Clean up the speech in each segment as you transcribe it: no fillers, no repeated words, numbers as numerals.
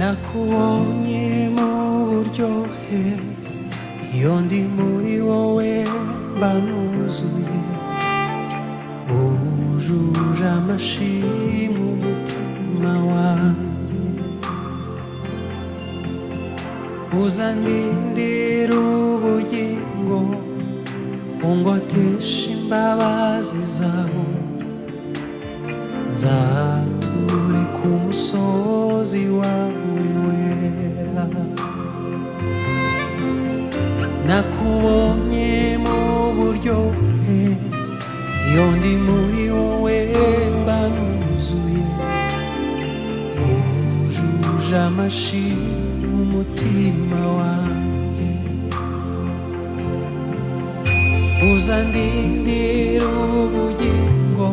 Nakubonye mu buryohe, iyo ndi muri wowe mba nuzuye, wujuje amashimwe umutima wanjye. Uzandindira ubugingo, ungotesha imbabazi zawe, nzature ku musozi wawe wera. Nakubonye mu buryohe, iyo ndi muri wowe mba nuzuye, wujuje amashimwe umutima wanjye. Uzandindira ubugingo,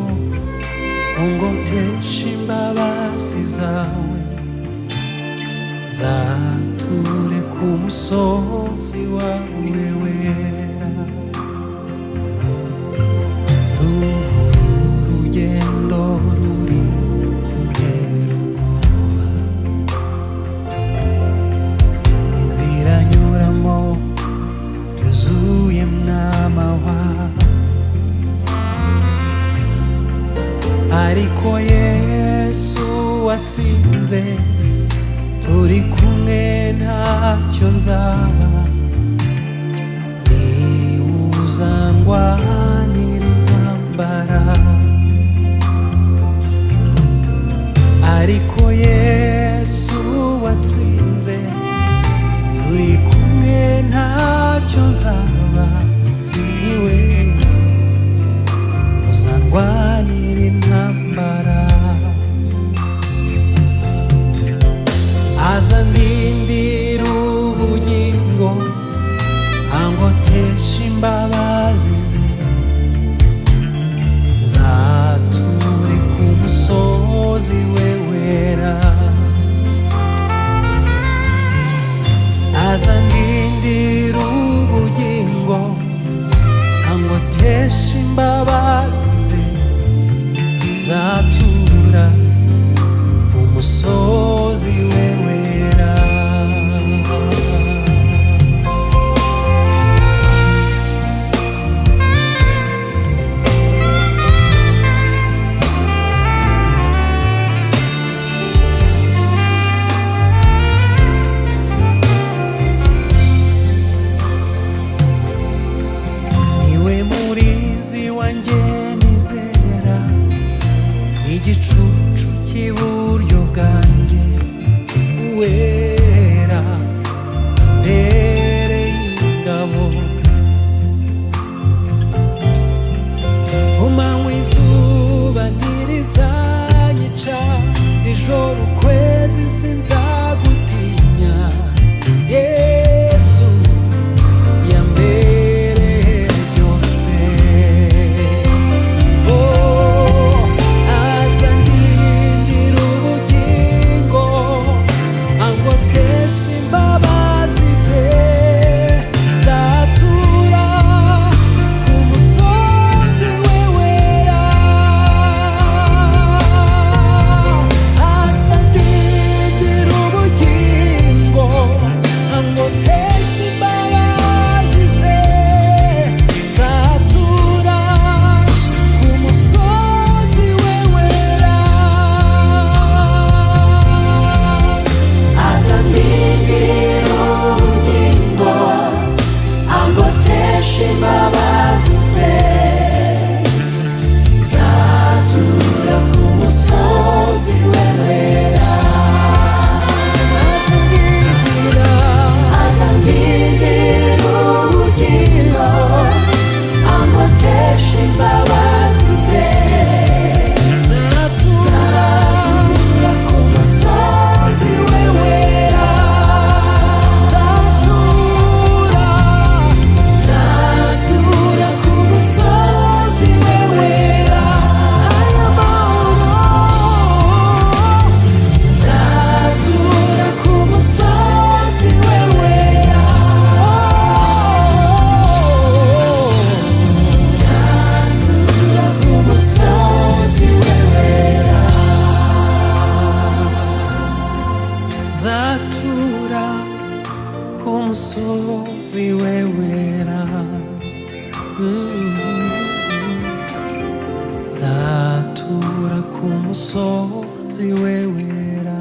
ungotesha imbabazi zawe, nzature ku musozi wawe wera. Ndumva urugendo ruri kuntera ubwoba, inzira nyuramo yuzuyemwo amahwa, ariko Yesu watsinze, turi kumwe ntacyo nzaba. Niwe uzandwanira intambara, ariko Yesu watsinze, turi kumwe ntacyo nzaba. Niwe uzandwanira intambara, azandindira ubugingo, angotesha imbabazi ze, nzature ku musozi we wera. Nzatura ku musozi we wera. Nzatura ku musozi we wera.